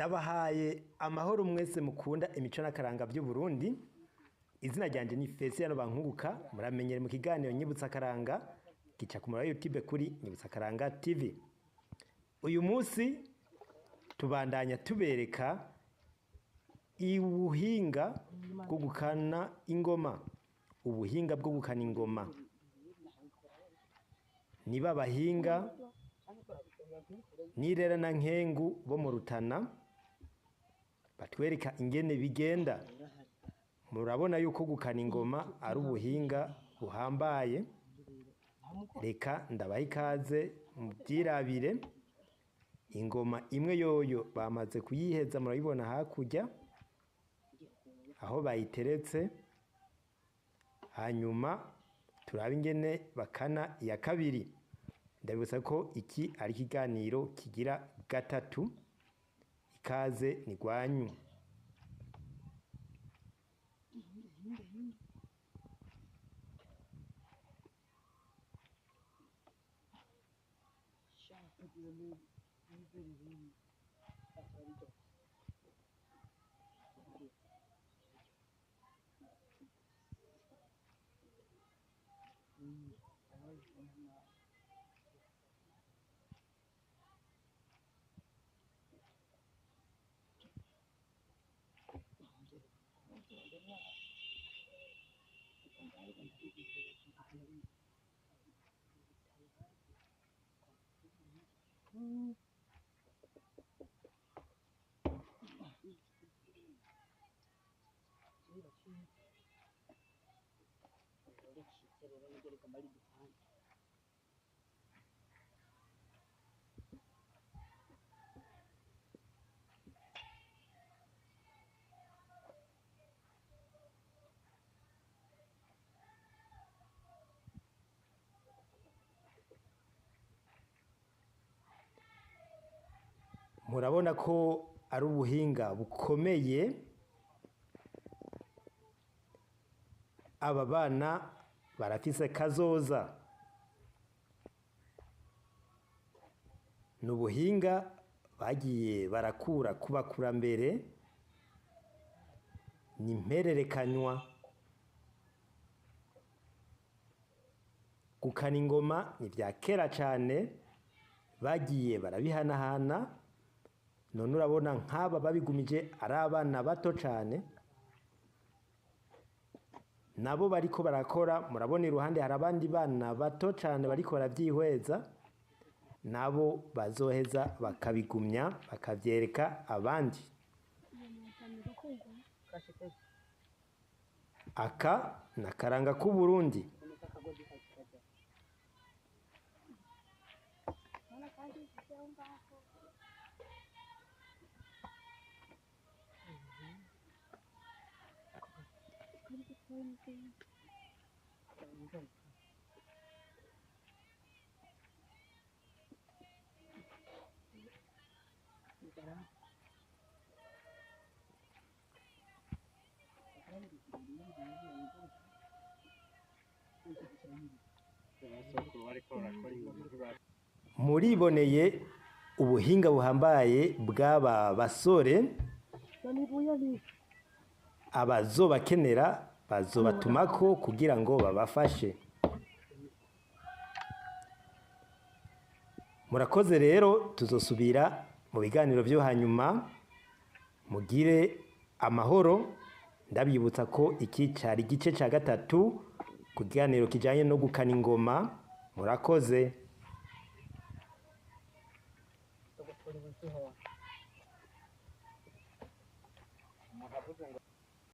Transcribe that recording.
Ndabahaye amahoro mwese mukunda imico n'akaranga by'Uburundi. Izina ryanje ni Fesiano Bankunguka, muramenyere mu kiganiro Nyibutsa Akaranga gica ku mura YouTube kuri Nyibutsa Akaranga TV. Uyu munsi tubandanya tubereka ubuhinga bwo gukana ingoma, ubuhinga bwo gukana ingoma. Niba abahinga Nirera na Nkengu bo mu Rutana batwereka ingene bigenda. Murabona yuko gukana ingoma ari ubuhinga buhambaye. Reka ndabaha ikaze mubyirabire. Ingoma imwe yoyo bamaze kuyiheza, murayibona hakurya aho bayiteretse. Hanyuma turabe ingene bakana iya kabiri. Ndabibutsa ko iki ari ikiganiro kigira gatatu. Ikaze ni gwanyu. Murabona ko ari ubuhinga bukomeye. Aba bana barafise kazoza. Ni ubuhinga bagiye barakura ku bakurambere, ni impererekanywa. Gukana ingoma ni vya kera cane, bagiye barabihanahana. None urabona nk'aba babigumije ari abana bato cane, nabo bariko barakora. Murabona iruhande hari abandi bana bato cane bariko baravyihweza, nabo bazoheza bakabigumya bakavyereka abandi. Aka ni akaranga k'Uburundi. Muriboneye ubuhinga buhambaye bw'aba basore. Abazobakenera bazobatumako kugira ngo babafashe. Murakoze rero, tuzosubira mu biganiro vyo hanyuma. Mugire amahoro. Ndabibutsa ko iki cari igice ca gatatu ku kiganiro kijanye no gukana ingoma. Murakoze.